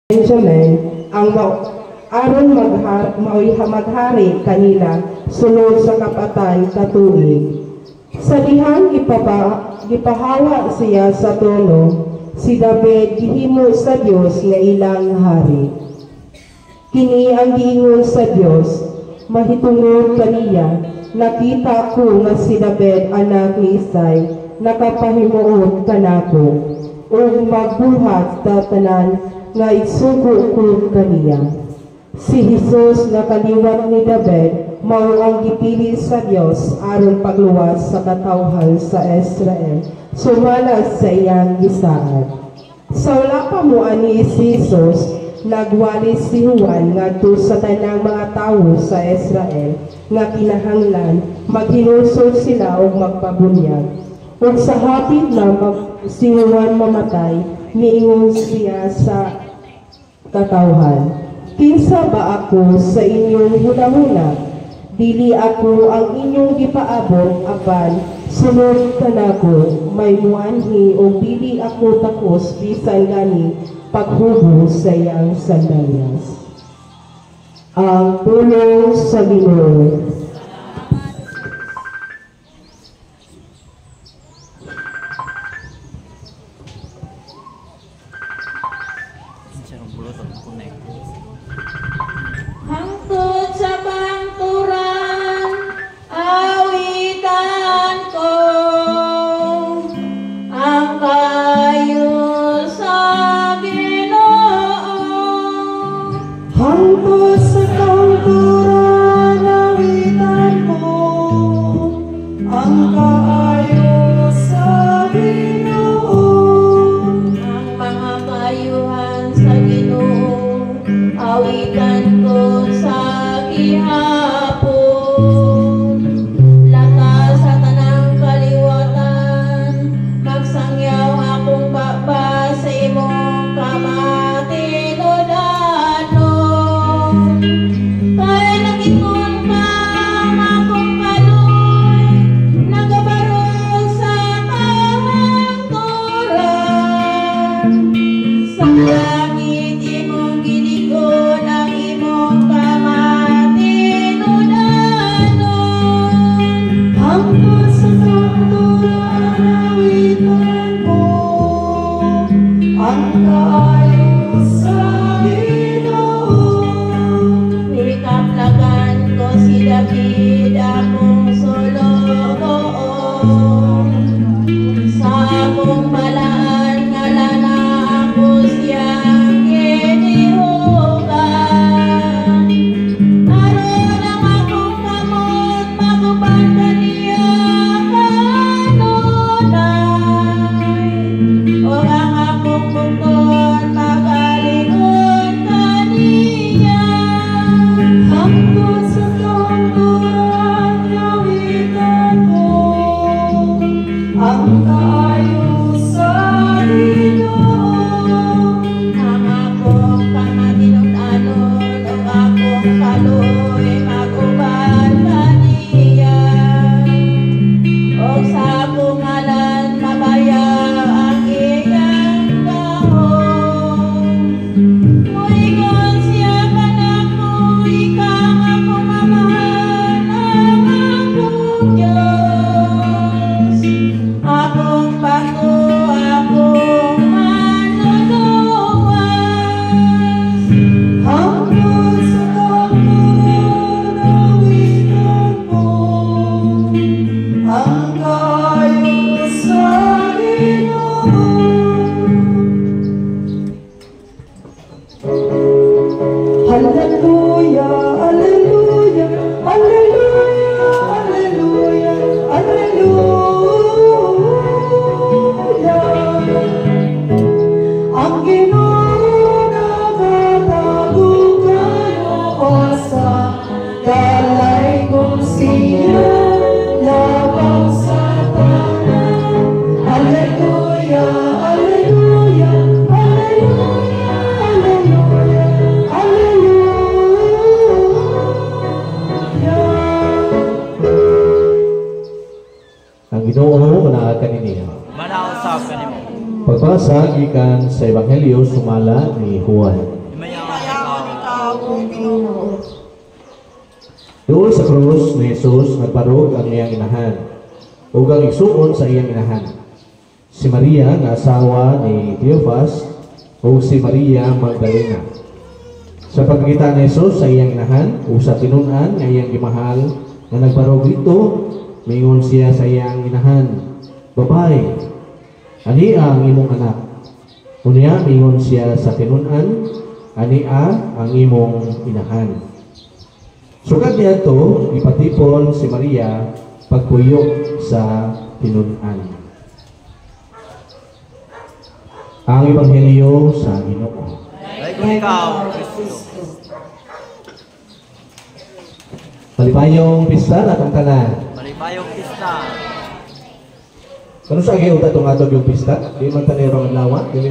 Benjamin ang aron maoy maghari kanila sulod sa kapatan ka tuig. Sa dihang gipahawa siya sa trono, si David gihimo sa Dios nga ilang hari. Kini ang giingon sa Dios mahitungod kaniya, "Nakita ko nga si David, anak ni Isay, nakapahimuot kanako ug magbuhat sa tanan nga isugo ko kaniya." Si Jesus nga kaliwat ni David mao ang gipili sa Dios aron pagluwas sa katawhan sa Israel sumala sa iyang gisaad. Sa wala pa moani si Jesus, nagwali si Juan ngadto sa tanang mga tawo sa Israel nga kinahanglan maghinulsol sila og magpabunyag. Ug sa hapit na si Juan mamatay, niingon siya sa katawhan, "Kinsa ba ako sa inyong hunahuna? Dili ako ang inyong gipaabot, apan sunod kanako may muanhi ug dili ako takos bisan gani paghubo sa iyang sandalyas." Ang pulong sa Ginoo. Hangtod sa kahangturan, awitan ko ang kaayo sa Ginoo. Hangtod sa kahangturan, awitan ko ang kaayo sa Ginoo. Ang mga kaayuhan sa Ginoo, awitan ko sa gihapon. Lata sa tanang kaliwatan, magsangyaw akong baba sa imong kamatinud-anon. Kay nakit-on ka ang akong kaluoy, nagabarog sa kahangturan. Sa langit imong gilig-on ang imong kamatinud-anon. Hangtod sa kahangturan, awitan ko ang kaayo sa Ginoo. Gikaplagan ko si David, akong sulugoon. Sa akong balaan nga lana ako siyang ginihugan, aron ang akong kamot mag-uban kaniya kanunay, ug ang akong bukton magalig-on kaniya. Hangtod sa kahangturan, awitan ko ang kaayo sa Ginoo. Ang akong kamatinud-anon ug akong kaluoy mag-uban kaniya. Ug sa akong ngalan mabayaw ang iyang gahom. Moingon siya kanako, "Ikaw ang akong Amahan, ang akong Diyos, akong bato, akong manluluwas." Hangtod sa kahangturan, awitan ko ang kaayo sa Ginoo. Hallelujah, hallelujah, hallelujah, hallelujah, hallelujah. Ang Ginoo nagatago sa kalaygon siya labaw sa tanan. Hallelujah, hallelujah, hallelujah, hallelujah, hallelujah. Ang Ginoo manaa kaniyo. Manausap kanimo. Pagbasa gikan sa Ebanghelyo sumala ni Juan. Himayaon ikaw, O Ginoo. Duol sa krus ni Jesus, nagbarog ang iyang inahan ug ang igsuon sa iyang inahan, si Maria nga asawa ni Cleophas ug si Maria Magdalena. Sa pagkakita ni Jesus sa iyang inahan ug sa tinun-an nga iyang gimahal nga nagbarog didto, mingon siya sa iyang inahan, "Babay, ania ang imong anak." Unya mingon siya sa tinun-an, "Ania ang imong inahan." Sukad niadto, ipatipon si Maria pagpuyok sa tinun-an. Ang Ebanghelyo sa Ginoo. Dayon ikaw, Kristo. Malipayong pista natong tanan. Malipayong pista. Kano sa giunta itong atong yung pista? Di man tanay rong adlaw, dili